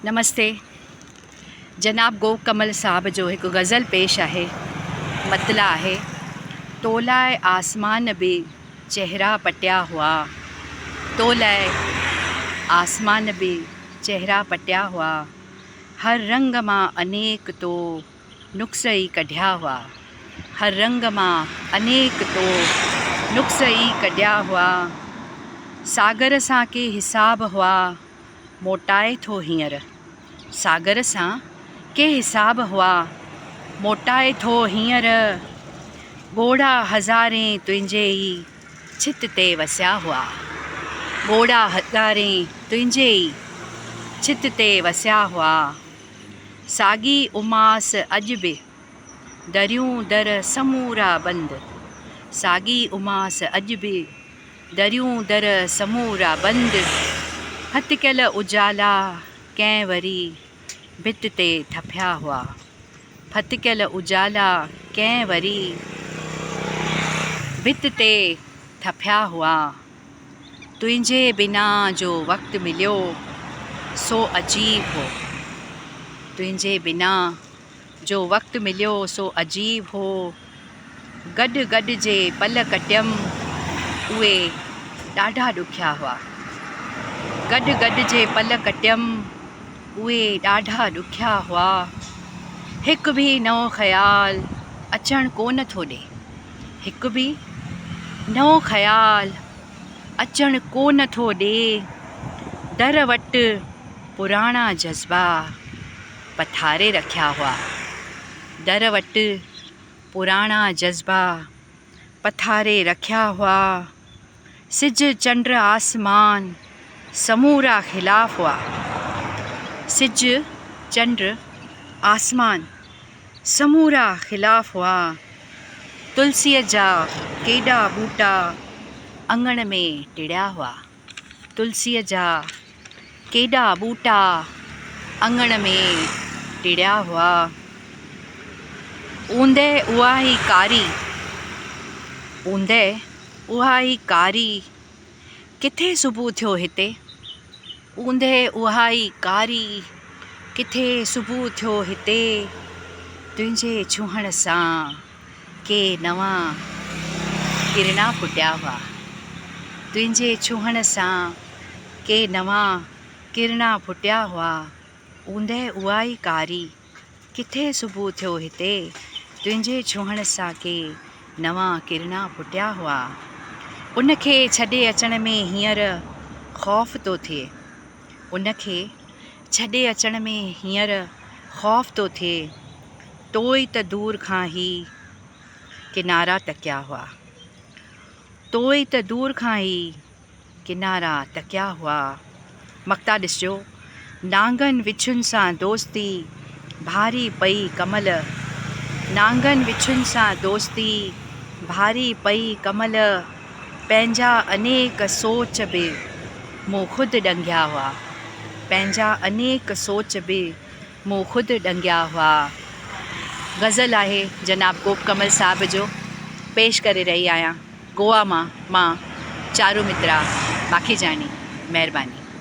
نمستي جناب گوپ ڪمل صاحب جو هڪ غزل پيش آهي مطلع آهي تو لاء آسمان به چهرا پٽيا هئا تو لاء آسمان به چهرا پٽيا هئا هر رنگ مان انيڪ تو نقص ئي ڪڍيا هئا هر رنگ مان انيڪ تو نقص ئي ڪڍيا هئا ساگر سان ڪي حساب هئا موٽائي ٿو هينئر. ساگر سان ڪي حساب هئا، موٽائي ٿو هينئر. ڳوڙها هزارين تنهنجي ئي ڇت تي وسيا هئا. ڳوڙها هزارين تنهنجي ئي ڇت تي وسيا هئا. ساڳي اماس اڄ به، دريون در سمورا بند. ساڳي اماس اڄ به. دريون در سمورا بند، ڦٿڪيل اجالا ڪنهن وري ڀت تي ٿڦيا هئا. ڦٿڪيل اجالا ڪنهن وري ڀت تي ٿڦيا هئا. تنهنجي بنا جو وقت مليو سو عجيب هو. تنهنجي بنا جو وقت مليو سو عجيب هو. گڏ گڏ جي پل ڪٽيم اهي ڏاڍا ڏکيا هئا. گڏ گڏ جي پل ڪٽيم اهي ڏاڍا ڏکيا هئا. هڪ به نئون خيال اچڻ ڪونه ٿو ڏي. هڪ به نئون خيال اچڻ ڪونه ٿو ڏي. در وٽ پراڻا جذبا پٿاري رکيا هئا. در وٽ پراڻا جذبا پٿاري رکيا هئا. سج چنڊ آسمان سمورا خلاف هئا. سج چنڊ آسمان سمورا خلاف هئا. تلسيء جا ڪيڏا ٻوٽا اڱڻ ۾ ٽڙيا هئا. تلسيء جا ڪيڏا ٻوٽا اڱڻ ۾ ٽڙيا هئا. اوندهه اها ئي ڪاري، اوندهه اها ئي ڪاري، ڪٿي صبح ٿيو هتي؟ اوندهه اها ئي ڪاري، ڪٿي صبح ٿيو هتي؟ تنهنجي ڇهڻ سان ڪي نوان ڪرڻا ڦٽيا هئا. تنهنجي ڇهڻ سان ڪي نوان ڪرڻا ڦٽيا هئا. اوندهه اها ئي ڪاري، ڪٿي صبح ٿيو هتي؟ تنهنجي ڇهڻ سان ڪي نوان ڪرڻا ڦٽيا هئا. ان کي ڇڏي اچڻ ۾ هينئر خوف ٿو ٿئي. ان کي ڇڏي اچڻ ۾ هينئر خوف ٿو ٿئي. تو ئي ته دور کان هي ڪنارا تڪيا هئا. تو ئي ته دور کان هي ڪنارا تڪيا هئا. مقطع ڏسجو. نانگن وڇن سان دوستي ڀاري پئي ڪمل. نانگن وڇن سان دوستي ڀاري پئي ڪمل. پنهنجا انيڪ سوچ به مون خود ڏنگيا هئا. پنهنجا انيڪ سوچ به مون خود ڏنگيا هئا. غزل آهي جناب گوپ ڪمل صاحب جو پيش ڪري رهي آهيان گوا مان مان چارو مترا ماکيجاڻي مهرباني.